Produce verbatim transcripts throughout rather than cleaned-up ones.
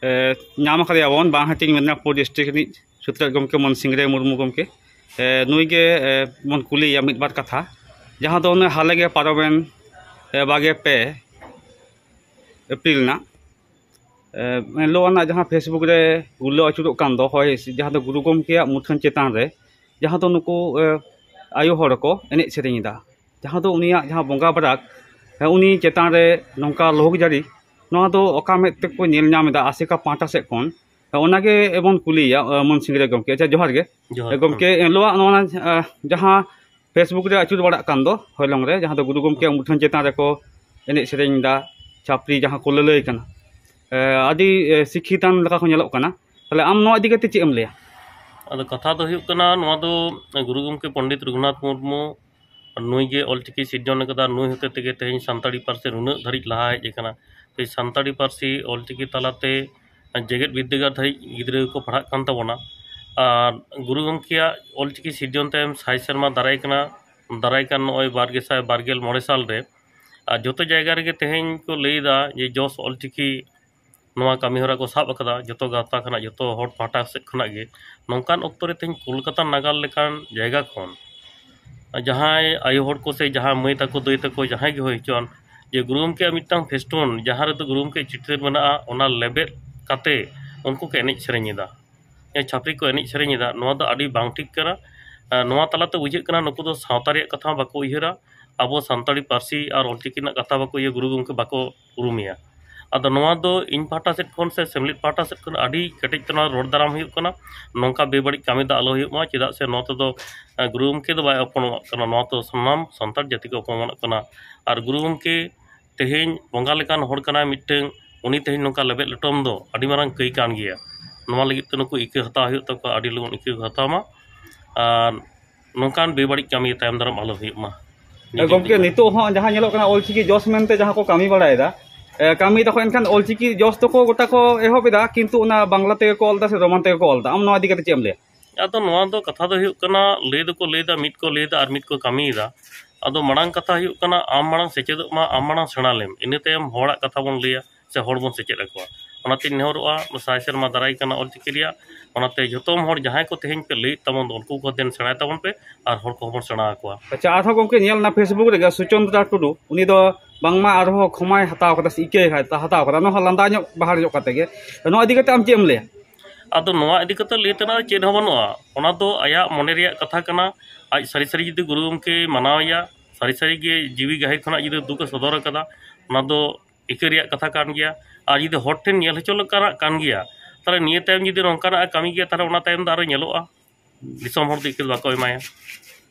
ᱮ, ᱧᱟᱢ ᱟᱠᱟᱫᱮᱭᱟ ᱵᱚᱱ ᱵᱟᱝᱦᱟᱴᱤᱧ ᱢᱮᱫᱽᱱᱟᱯᱩᱨ ᱰᱤᱥᱴᱨᱤᱠᱴ ᱨᱤᱱᱤᱡ ᱥᱩᱛᱨᱮᱛ ᱜᱚᱢᱠᱮ ᱢᱚᱱ ᱥᱤᱝ ᱨᱮ ᱢᱩᱨᱢᱩ ᱜᱚᱢᱠᱮ᱾ ᱮ, ᱱᱩᱭ ᱜᱮ, ᱮ, ᱵᱚᱱ ᱠᱩᱞᱤᱭᱮᱭᱟ ᱢᱤᱫ ᱵᱟᱨ ᱠᱟᱛᱷᱟ, ᱡᱟᱦᱟᱸ ᱫᱚ ᱚᱱᱮ ᱦᱟᱞᱮ ᱜᱮ ᱯᱟᱨᱚᱢᱮᱱ, ᱮ, ᱵᱟᱜᱮ ᱯᱮ ᱮᱯᱨᱤᱞ ᱨᱮᱱᱟᱜ, ᱮ, ᱮᱱᱦᱤᱞᱳᱜ ᱟᱱᱟᱜ ᱡᱟᱦᱟᱸ ᱯᱷᱮᱥᱵᱩᱠ ᱨᱮ ᱩᱞᱟᱹ ᱟᱹᱪᱩᱨᱚᱜ ᱠᱟᱱ ᱫᱚ, ᱦᱚᱭ ᱦᱤᱸᱥᱤᱫ, ᱡᱟᱦᱟᱸ ᱫᱚ ᱜᱩᱨᱩ ᱜᱚᱢᱠᱮᱭᱟᱜ ᱢᱩᱴᱷᱟᱹᱱ ᱪᱮᱛᱟᱱ ᱨᱮ ᱡᱟᱦᱟᱸ ᱫᱚ ᱱᱩᱠᱩ, ᱮ, ᱟᱭᱳ ᱦᱚᱲ ᱠᱚ ᱮᱱᱮᱡ ᱥᱮᱨᱮᱧ ᱮᱫᱟ, ᱡᱟᱦᱟᱸ ᱫᱚ ᱩᱱᱤᱭᱟᱜ ᱡᱟᱦᱟᱸ ᱵᱚᱸᱜᱟ ᱵᱟᱨᱟᱠ, ᱮ, ᱩᱱᱤ ᱪᱮᱛᱟᱱ ᱨᱮ ᱱᱚᱝᱠᱟ ᱞᱚᱦᱚᱠ ᱡᱟᱹᱨᱤ, ᱱᱚᱣᱟ ᱫᱚ ᱚᱠᱟ ᱢᱮᱫ ᱛᱮᱠᱚ ᱧᱮᱞ ᱧᱟᱢ ᱮᱫᱟ ᱟᱥᱮᱠᱟ ᱯᱟᱦᱴᱟ ᱥᱮᱫ ᱠᱷᱚᱱ? ᱚᱱᱟᱜᱮ ᱵᱚᱱ ᱠᱩᱞᱤᱭᱮᱭᱟ, ᱮ, ᱢᱚᱱ ᱥᱤᱝ ᱨᱮ ᱜᱚᱢᱠᱮ᱾ ᱟᱪᱪᱷᱟ, ᱡᱚᱦᱟᱨ ᱜᱮ᱾ ᱡᱚᱦᱟᱨ᱾ ᱮ, ᱜᱚᱢᱠᱮ, ᱮᱱᱦᱤᱞᱳᱜ ᱱᱚᱣᱟ, ᱮ, ᱡᱟᱦᱟᱸ ᱯᱷᱮᱥᱵᱩᱠ ᱨᱮ ᱟᱹᱪᱩᱨ ᱵᱟᱲᱟᱜ ᱠᱟᱱ ᱫᱚ ᱦᱚᱭᱞᱚᱝ ᱨᱮ, ᱡᱟᱦᱟᱸ ᱫᱚ ᱜᱩᱨᱩ ᱜᱚᱢᱠᱮᱭᱟᱜ ᱢᱩᱴᱷᱟᱹᱱ ᱪᱮᱛᱟᱱ ᱨᱮᱠᱚ ᱮᱱᱮᱡ ᱥᱮᱨᱮᱧ ᱮᱫᱟ, ᱪᱷᱟᱯᱨᱤ ᱡᱟᱦᱟᱸ ᱠᱚ ᱞᱟᱹᱞᱟᱹᱭ ᱠᱟᱱᱟ, ᱮ, ᱟᱹᱰᱤ, ᱮ, ᱥᱤᱠᱠᱷᱤᱛᱟᱱ ᱞᱮᱠᱟ ᱠᱚ ᱧᱮᱞᱚᱜ ᱠᱟᱱᱟ᱾ ᱛᱟᱦᱞᱮ ᱟᱢ ᱱᱚᱣᱟ ᱤᱫᱤ ᱠᱟᱛᱮ ᱪᱮᱫ ᱮᱢ ᱞᱟᱹᱭᱟ? ᱟᱫᱚ ᱠᱟᱛᱷᱟ ᱫᱚ ᱦᱩᱭᱩᱜ ᱠᱟᱱᱟ, ᱱᱚᱣᱟ ᱫᱚ ᱜᱩᱨᱩ ᱜᱚᱢᱠᱮ ᱯᱚᱱᱰᱤᱛ ᱨᱚᱜᱷᱩᱱᱟᱛᱷ ᱢᱩᱨᱢᱩ ᱱᱩᱭ ᱜᱮ ᱚᱞᱪᱤᱠᱤ ᱥᱤᱨᱡᱚᱱ ᱟᱠᱟᱫᱟ᱾ ᱱᱩᱭ ᱦᱚᱛᱮ ᱛᱮᱜᱮ ᱛᱮᱦᱮᱧ ᱥᱟᱱᱛᱟᱲᱤ ᱯᱟᱹᱨᱥᱤ ᱱᱩᱱᱟᱹᱜ ᱫᱷᱟᱹᱨᱤᱡ ᱞᱟᱦᱟ ᱦᱮᱡ ᱟᱠᱟᱱᱟ᱾ ᱛᱮᱦᱮᱧ ᱥᱟᱱᱛᱟᱲᱤ ᱯᱟᱹᱨᱥᱤ ᱚᱞᱪᱤᱠᱤ ᱛᱟᱞᱟᱛᱮ ᱡᱮᱜᱮᱛ ᱵᱤᱨᱫᱟᱹᱜᱟᱲ ᱫᱷᱟᱹᱨᱤᱡ ᱜᱤᱫᱽᱨᱟᱹ ᱠᱚ ᱯᱟᱲᱦᱟᱜ ᱠᱟᱱ ᱛᱟᱵᱚᱱᱟ᱾ ᱟᱨ ᱜᱩᱨᱩ ᱜᱚᱢᱠᱮᱭᱟᱜ ᱚᱞᱪᱤᱠᱤ ᱥᱤᱨᱡᱚᱱ ᱛᱟᱭᱚᱢ ᱥᱟᱭ ᱥᱮᱨᱢᱟ ᱫᱟᱨᱟᱭ ᱠᱟᱱᱟ, ᱫᱟᱨᱟᱭ ᱠᱟᱱ ᱱᱚᱜᱼᱚᱭ ᱵᱟᱨ ᱜᱮᱥᱟᱭ ᱵᱟᱨ ᱜᱮᱞ ᱢᱚᱬᱮ ᱥᱟᱞ ᱨᱮ᱾ ᱟᱨ ᱡᱚᱛᱚ ᱡᱟᱭᱜᱟ ᱨᱮᱜᱮ ᱛᱮᱦᱮᱧ ᱠᱚ ᱞᱟᱹᱭ ᱮᱫᱟ ᱡᱮ ᱡᱚᱥ ᱚᱞᱪᱤᱠᱤ ᱱᱚᱣᱟ ᱠᱟᱹᱢᱤ ᱦᱚᱨᱟ ᱠᱚ ᱥᱟᱵ ᱟᱠᱟᱫᱟ, ᱡᱚᱛᱚ ᱜᱟᱶᱛᱟ ᱠᱷᱚᱱᱟᱜ, ᱡᱚᱛᱚ ᱦᱚᱲ ᱯᱟᱦᱴᱟ ᱥᱮᱫ ᱠᱷᱚᱱᱟᱜ ᱜᱮ᱾ ᱱᱚᱝᱠᱟᱱ ᱚᱠᱛᱚ ᱨᱮ ᱛᱮᱦᱮᱧ ᱠᱳᱞᱠᱟᱛᱟ ᱱᱟᱜᱟᱨ ᱞᱮᱠᱟᱱ ᱡᱟᱭᱜᱟ ᱠᱷᱚᱱ ᱡᱟᱦᱟᱸᱭ ᱟᱭᱳ ᱦᱚᱲ ᱠᱚ ᱥᱮ ᱡᱟᱦᱟᱸᱭ ᱢᱟᱹᱭ ᱛᱟᱠᱚ, ᱫᱟᱹᱭ ᱛᱟᱠᱚ, ᱡᱟᱦᱟᱸᱭ ᱜᱮ ᱦᱩᱭ ᱦᱚᱪᱚᱣᱟᱱ, ᱡᱮ ᱜᱩᱨᱩ ᱜᱚᱢᱠᱮᱭᱟᱜ ᱢᱤᱫᱴᱟᱝ ᱯᱷᱮᱥᱴᱩᱱ, ᱡᱟᱦᱟᱸ ᱨᱮᱫᱚ ᱜᱩᱨᱩ ᱜᱚᱢᱠᱮᱭᱟᱜ ᱪᱤᱛᱟᱹᱨ ᱢᱮᱱᱟᱜᱼᱟ, ᱚᱱᱟ ᱞᱮᱵᱮᱫ ᱠᱟᱛᱮ ᱩᱱᱠᱩ ᱠᱚ ᱮᱱᱮᱡ ᱥᱮᱨᱮᱧ ᱮᱫᱟ, ᱡᱟᱦᱟᱸᱭ ᱪᱷᱟᱹᱯᱨᱤ ᱠᱚ ᱮᱱᱮᱡ ᱥᱮᱨᱮᱧ ᱮᱫᱟ, ᱱᱚᱣᱟ ᱫᱚ ᱟᱹᱰᱤ ᱵᱟᱝ ᱴᱷᱤᱠ ᱠᱟᱱᱟ᱾ ᱟᱨ ᱱᱚᱣᱟ ᱛᱟᱞᱟᱛᱮ ᱵᱩᱡᱷᱟᱹᱜ ᱠᱟᱱᱟ, ᱱᱩᱠᱩ ᱫᱚ ᱥᱟᱶᱛᱟ ᱨᱮᱭᱟᱜ ᱠᱟᱛᱷᱟ ᱦᱚᱸ ᱵᱟᱠᱚ ᱩᱭᱦᱟᱹᱨᱟ, ᱟᱵᱚ ᱥᱟᱱᱛᱟᱲᱤ ᱯᱟᱹᱨᱥᱤ ᱟᱨ ᱚᱞᱪᱤᱠᱤ ᱨᱮᱱᱟᱜ ᱠᱟᱛᱷᱟ ᱵᱟᱠᱚ ᱩᱭᱦᱟᱹᱨ, ᱜᱩᱨᱩ ᱜᱚᱢᱠᱮ ᱵᱟᱠᱚ ᱩᱨᱩᱢᱮᱭᱟ᱾ ᱟᱫᱚ ᱱᱚᱣᱟ ᱫᱚ ᱤᱧ ᱯᱟᱦᱴᱟ ᱥᱮᱫ ᱠᱷᱚᱱ ᱥᱮ ᱥᱮᱢᱞᱮᱫ ᱯᱟᱦᱴᱟ ᱥᱮᱫ ᱠᱷᱚᱱ ᱟᱹᱰᱤ ᱠᱮᱴᱮᱡ ᱛᱮ ᱱᱚᱣᱟ ᱨᱚᱲ ᱫᱟᱨᱟᱢ ᱦᱩᱭᱩᱜ ᱠᱟᱱᱟ, ᱱᱚᱝᱠᱟ ᱵᱮᱵᱟᱹᱲᱤᱡ ᱠᱟᱹᱢᱤ ᱫᱚ ᱟᱞᱚ ᱦᱩᱭᱩᱜ ᱢᱟ, ᱪᱮᱫᱟᱜ ᱥᱮ ᱱᱚᱣᱟ ᱛᱮᱫᱚ, ᱮ, ᱜᱩᱨᱩ ᱜᱚᱢᱠᱮ ᱫᱚ ᱵᱟᱭ ᱚᱯᱚᱱᱚᱜ ᱠᱟᱱᱟ, ᱱᱚᱣᱟ ᱫᱚ ᱥᱟᱱᱟᱢ ᱥᱟᱱᱛᱟᱲ ᱡᱟᱹᱛᱤ ᱠᱚ ᱚᱯᱚᱢᱟᱱᱚᱜ ᱠᱟᱱᱟ᱾ ᱟᱨ ᱜᱩᱨᱩ ᱜᱚᱢᱠᱮ ᱛᱮᱦᱮᱧ ᱵᱚᱸᱜᱟ ᱞᱮᱠᱟᱱ ᱦᱚᱲ ᱠᱟᱱᱟᱭ ᱢᱤᱫᱴᱟᱝ, ᱩᱱᱤ ᱛᱮᱦᱮᱧ ᱱᱚᱝᱠᱟ ᱞᱮᱵᱮᱫ ᱞᱚᱴᱚᱢ ᱫᱚ ᱟᱹᱰᱤ ᱢᱟᱨᱟᱝ ᱠᱟᱹᱭ ᱠᱟᱱ ᱜᱮᱭᱟ᱾ ᱱᱚᱣᱟ ᱞᱟᱹᱜᱤᱫ ᱛᱮ ᱱᱩᱠᱩ ᱤᱠᱟᱹ ᱦᱟᱛᱟᱣ ᱦᱩᱭᱩᱜ ᱛᱟᱠᱚᱣᱟ, ᱟᱹᱰᱤ ᱞᱚᱜᱚᱱ ᱤᱠᱟᱹ ᱠᱚ ᱦᱟᱛᱟᱣ ᱢᱟ᱾ ᱟᱨ ᱱᱚᱝᱠᱟᱱ ᱵᱮᱵᱟᱹᱲᱤᱡ ᱠᱟᱹᱢᱤ ᱛᱟᱭᱚᱢ ᱫᱟᱨᱟᱢ ᱟᱞᱚ ᱦᱩᱭᱩᱜ ᱢᱟ᱾ ᱮ, ᱜᱚᱢᱠᱮ, ᱱᱤᱛᱚᱜ ᱦᱚᱸ ᱡᱟᱦᱟᱸ ᱧᱮᱞᱚᱜ ᱠᱟᱱᱟ, ᱚᱞᱪᱤᱠᱤ ᱡᱚᱥ ᱢᱮᱱᱛᱮ ᱡᱟᱦᱟᱸ ᱠᱚ ᱠᱟᱹᱢᱤ ᱵᱟᱲᱟᱭᱮᱫᱟ, ᱮ, ᱠᱟᱹᱢᱤ ᱫᱟᱠᱚ, ᱮᱱᱠᱷᱟᱱ ᱚᱞᱪᱤᱠᱤ ᱡᱚᱥ ᱫᱚᱠᱚ ᱜᱚᱴᱟ ᱠᱚ ᱮᱦᱚᱵ ᱮᱫᱟ, ᱠᱤᱱᱛᱩ ᱚᱱᱟ ᱵᱟᱝᱞᱟ ᱛᱮᱜᱮ ᱠᱚ ᱚᱞ ᱮᱫᱟ ᱥᱮ ᱨᱳᱢᱟᱱ ᱛᱮᱜᱮ ᱠᱚ ᱚᱞ ᱮᱫᱟ᱾ ᱟᱢ ᱱᱚᱣᱟ ᱤᱫᱤ ᱠᱟᱛᱮ ᱪᱮᱫ ᱮᱢ ᱞᱟᱹᱭᱟ? ᱟᱫᱚ ᱱᱚᱣᱟ ᱫᱚ ᱠᱟᱛᱷᱟ ᱫᱚ ᱦᱩᱭᱩᱜ ᱠᱟᱱᱟ, ᱞᱟᱹᱭ ᱫᱚᱠᱚ ᱞᱟᱹᱭ ᱮᱫᱟ, ᱢᱤᱫ ᱠᱚ ᱞᱟᱹᱭ ᱮᱫᱟ ᱟᱨ ᱢᱤᱫ ᱠᱚ ᱠᱟᱹᱢᱤᱭᱮᱫᱟ᱾ ᱟᱫᱚ ᱢᱟᱲᱟᱝ ᱠᱟᱛᱷᱟ ᱦᱩᱭᱩᱜ ᱠᱟᱱᱟ, ᱟᱢ ᱢᱟᱲᱟᱝ ᱥᱮᱪᱮᱫᱚᱜ ᱢᱟ, ᱟᱢ ᱢᱟᱲᱟᱝ ᱥᱮᱬᱟ ᱞᱮᱢ, ᱤᱱᱟᱹ ᱛᱟᱭᱚᱢ ᱦᱚᱲᱟᱜ ᱠᱟᱛᱷᱟ ᱵᱚᱱ ᱞᱟᱹᱭᱟ ᱥᱮ ᱦᱚᱲ ᱵᱚᱱ ᱥᱮᱪᱮᱫ ᱟᱠᱚᱣᱟ᱾ ᱚᱱᱟᱛᱮᱧ ᱱᱮᱦᱚᱨᱚᱜᱼᱟ, ᱥᱟᱭ ᱥᱮᱨᱢᱟ ᱫᱟᱨᱟᱭ ᱠᱟᱱᱟ ᱚᱞᱪᱤᱠᱤ ᱨᱮᱭᱟᱜ᱾ ᱚᱱᱟᱛᱮ ᱡᱚᱛᱚᱢ ᱦᱚᱲ ᱡᱟᱦᱟᱸᱭ ᱠᱚ ᱛᱮᱦᱮᱧ ᱯᱮ ᱞᱟᱹᱭᱮᱫ ᱛᱟᱵᱚᱱ ᱫᱚ, ᱩᱱᱠᱩ ᱠᱚ ᱫᱮᱱ ᱥᱮᱬᱟᱭ ᱛᱟᱵᱚᱱ ᱯᱮ ᱟᱨ ᱦᱚᱲ ᱠᱚᱦᱚᱸ ᱵᱚᱱ ᱥᱮᱬᱟ ᱟᱠᱚᱣᱟ᱾ ᱟᱪᱪᱷᱟ, ᱟᱨᱦᱚᱸ ᱜᱚᱢᱠᱮ, ᱧᱮᱞ ᱮᱱᱟ Facebook ᱨᱮᱜᱮ ᱥᱩᱪᱚᱱᱫᱨᱟ ᱴᱩᱰᱩ, ᱩᱱᱤ ᱫᱚ ᱵᱟᱝᱢᱟ ᱟᱨᱦᱚᱸ ᱠᱷᱚᱢᱟᱭ ᱦᱟᱛᱟᱣ ᱠᱟᱫᱟ ᱥᱮ ᱤᱠᱟᱹᱭ ᱦᱟᱛᱟᱣ ᱠᱟᱫᱟ, ᱱᱚᱣᱟ ᱦᱚᱸ ᱞᱟᱸᱫᱟ ᱧᱚᱜ ᱵᱟᱦᱟᱨ ᱧᱚᱜ ᱠᱟᱛᱮ ᱜᱮ᱾ ᱱᱚᱣᱟ ᱤᱫᱤ ᱠᱟᱛᱮ ᱟᱢ ᱪᱮᱫ ᱮᱢ ᱞᱟᱹᱭᱟ? ᱟᱫᱚ ᱱᱚᱣᱟ ᱤᱫᱤ ᱠᱟᱛᱮ ᱞᱟᱹᱭ ᱛᱮᱱᱟᱜ ᱪᱮᱫ ᱦᱚᱸ ᱵᱟᱹᱱᱩᱜᱼᱟ᱾ ᱚᱱᱟ ᱫᱚ ᱟᱭᱟᱜ ᱢᱚᱱᱮ ᱨᱮᱭᱟᱜ ᱠᱟᱛᱷᱟ ᱠᱟᱱᱟ᱾ ᱟᱡ ᱥᱟᱹᱨᱤ ᱥᱟᱹᱨᱤ ᱡᱩᱫᱤ ᱜᱩᱨᱩ ᱜᱚᱢᱠᱮ ᱢᱟᱱᱟᱣ ᱮᱭᱟ, ᱥᱟᱹᱨᱤ ᱥᱟᱹᱨᱤ ᱜᱮ ᱡᱤᱣᱤ ᱜᱟᱹᱦᱤᱨ ᱠᱷᱚᱱᱟᱜ ᱡᱩᱫᱤ ᱫᱩᱠ ᱮ ᱥᱚᱫᱚᱨ ᱟᱠᱟᱫᱟ, ᱚᱱᱟ ᱫᱚ ᱤᱠᱟᱹ ᱨᱮᱭᱟᱜ ᱠᱟᱛᱷᱟ ᱠᱟᱱ ᱜᱮᱭᱟ᱾ ᱟᱨ ᱡᱩᱫᱤ ᱦᱚᱲ ᱴᱷᱮᱱ ᱧᱮᱞ ᱦᱚᱪᱚ ᱞᱮᱠᱟᱱᱟᱜ ᱠᱟᱱ ᱜᱮᱭᱟ, ᱛᱟᱦᱚᱞᱮ ᱱᱤᱭᱟᱹ ᱛᱟᱭᱚᱢ ᱡᱩᱫᱤ ᱱᱚᱝᱠᱟᱱᱟᱜ ᱮ ᱠᱟᱹᱢᱤ ᱜᱮᱭᱟ, ᱛᱟᱦᱚᱞᱮ ᱚᱱᱟ ᱛᱟᱭᱚᱢ ᱫᱚ ᱟᱨᱚ ᱧᱮᱞᱚᱜᱼᱟ᱾ ᱫᱤᱥᱚᱢ ᱦᱚᱲ ᱫᱚ ᱤᱠᱟᱹ ᱫᱚ ᱵᱟᱠᱚ ᱮᱢᱟᱭᱟ᱾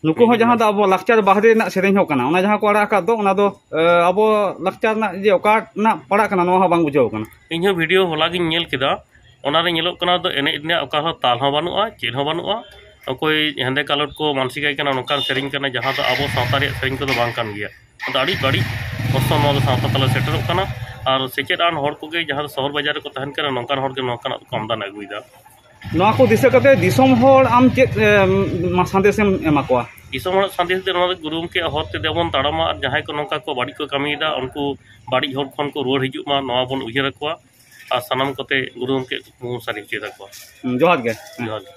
ᱱᱩᱠᱩ ᱦᱚᱸ ᱡᱟᱦᱟᱸ ᱫᱚ ᱟᱵᱚ ᱞᱟᱠᱪᱟᱨ ᱵᱟᱦᱨᱮ ᱨᱮᱱᱟᱜ ᱥᱮᱨᱮᱧ ᱦᱚᱸ ᱠᱟᱱᱟ, ᱚᱱᱟ ᱡᱟᱦᱟᱸ ᱠᱚ ᱟᱲᱟᱜ ᱟᱠᱟᱫ ᱫᱚ, ᱚᱱᱟ ᱫᱚ, ᱮ, ᱟᱵᱚ ᱞᱟᱠᱪᱟᱨ ᱨᱮᱱᱟᱜ ᱡᱮ ᱚᱠᱟ ᱨᱮᱱᱟᱜ ᱯᱟᱲᱟᱜ ᱠᱟᱱᱟ, ᱱᱚᱣᱟ ᱦᱚᱸ ᱵᱟᱝ ᱵᱩᱡᱷᱟᱹᱣ ᱠᱟᱱᱟ᱾ ᱤᱧ ᱦᱚᱸ ᱵᱷᱤᱰᱤᱭᱳ ᱦᱚᱞᱟ ᱜᱤᱧ ᱧᱮᱞ ᱠᱮᱫᱟ, ᱚᱱᱟ ᱨᱮ ᱧᱮᱞᱚᱜ ᱠᱟᱱᱟ ᱫᱚ ᱮᱱᱮᱡ ᱨᱮᱱᱟᱜ ᱚᱠᱟ ᱦᱚᱸ ᱛᱟᱞ ᱦᱚᱸ ᱵᱟᱹᱱᱩᱜᱼᱟ, ᱪᱮᱫ ᱦᱚᱸ ᱵᱟᱹᱱᱩᱜᱼᱟ᱾ ᱚᱠᱚᱭ ᱦᱮᱸᱫᱮ ᱠᱟᱞᱚᱴ ᱠᱚ ᱢᱟᱱᱥᱤᱠᱟᱭ ᱠᱟᱱᱟ, ᱱᱚᱝᱠᱟᱱ ᱥᱮᱨᱮᱧ ᱠᱟᱱᱟ ᱡᱟᱦᱟᱸ ᱫᱚ ᱟᱵᱚ ᱥᱟᱶᱛᱟ ᱨᱮᱭᱟᱜ ᱥᱮᱨᱮᱧ ᱠᱚᱫᱚ ᱵᱟᱝ ᱠᱟᱱ ᱜᱮᱭᱟ᱾ ᱟᱫᱚ ᱟᱹᱰᱤ ᱵᱟᱹᱲᱤᱡ ᱚᱨᱥᱚᱝ ᱱᱚᱣᱟ ᱫᱚ ᱥᱟᱶᱛᱟ ᱛᱟᱞᱟ ᱥᱮᱴᱮᱨᱚᱜ ᱠᱟᱱᱟ᱾ ᱟᱨ ᱥᱮᱪᱮᱫ ᱟᱱ ᱦᱚᱲ ᱠᱚᱜᱮ ᱡᱟᱦᱟᱸ ᱫᱚ ᱥᱚᱦᱚᱨ ᱵᱟᱡᱟᱨ ᱨᱮᱠᱚ ᱛᱟᱦᱮᱱ ᱠᱟᱱᱟ, ᱱᱚᱝᱠᱟᱱ ᱦᱚᱲ ᱜᱮ ᱱᱚᱝᱠᱟᱱᱟᱜ ᱫᱚᱠᱚ ᱟᱢᱫᱟᱱᱤ ᱟᱹᱜᱩᱭᱮᱫᱟ᱾ ᱱᱚᱣᱟ ᱠᱚ ᱫᱤᱥᱟᱹ ᱠᱟᱛᱮ ᱫᱤᱥᱚᱢ ᱦᱚᱲ ᱟᱢ ᱪᱮᱫ, ᱮ, ᱢᱟ-, ᱥᱟᱸᱫᱮᱥ ᱮᱢ ᱮᱢᱟ ᱠᱚᱣᱟ? ᱫᱤᱥᱚᱢ ᱦᱚᱲᱟᱜ ᱥᱟᱸᱫᱮᱥ ᱫᱚ ᱱᱚᱣᱟ ᱫᱚ ᱜᱩᱨᱩ ᱜᱚᱢᱠᱮᱭᱟᱜ ᱦᱚᱨ ᱛᱮ ᱫᱮᱵᱚᱱ ᱛᱟᱲᱟᱢᱟ ᱟᱨ ᱡᱟᱦᱟᱸᱭ ᱠᱚ ᱱᱚᱝᱠᱟ ᱠᱚ ᱵᱟᱹᱲᱤᱡ ᱠᱚ ᱠᱟᱹᱢᱤᱭᱮᱫᱟ, ᱩᱱᱠᱩ ᱵᱟᱹᱲᱤᱡ ᱦᱚᱨ ᱠᱷᱚᱱ ᱠᱚ ᱨᱩᱣᱟᱹᱲ ᱦᱤᱡᱩᱜ ᱢᱟ, ᱱᱚᱣᱟ ᱵᱚᱱ ᱩᱭᱦᱟᱹᱨ ᱟᱠᱚᱣᱟ᱾ ᱟᱨ ᱥᱟᱱᱟᱢ ᱠᱚᱛᱮ ᱜᱩᱨᱩ ᱜᱚᱢᱠᱮᱭᱟᱜ ᱠᱩᱠᱢᱩ ᱵᱚᱱ ᱥᱟᱹᱨᱤ ᱦᱚᱪᱚᱭ ᱛᱟᱠᱚᱣᱟ᱾ ᱦᱩᱸ, ᱡᱚᱦᱟᱨ ᱜᱮ᱾ ᱡᱚᱦᱟᱨ ᱜᱮ᱾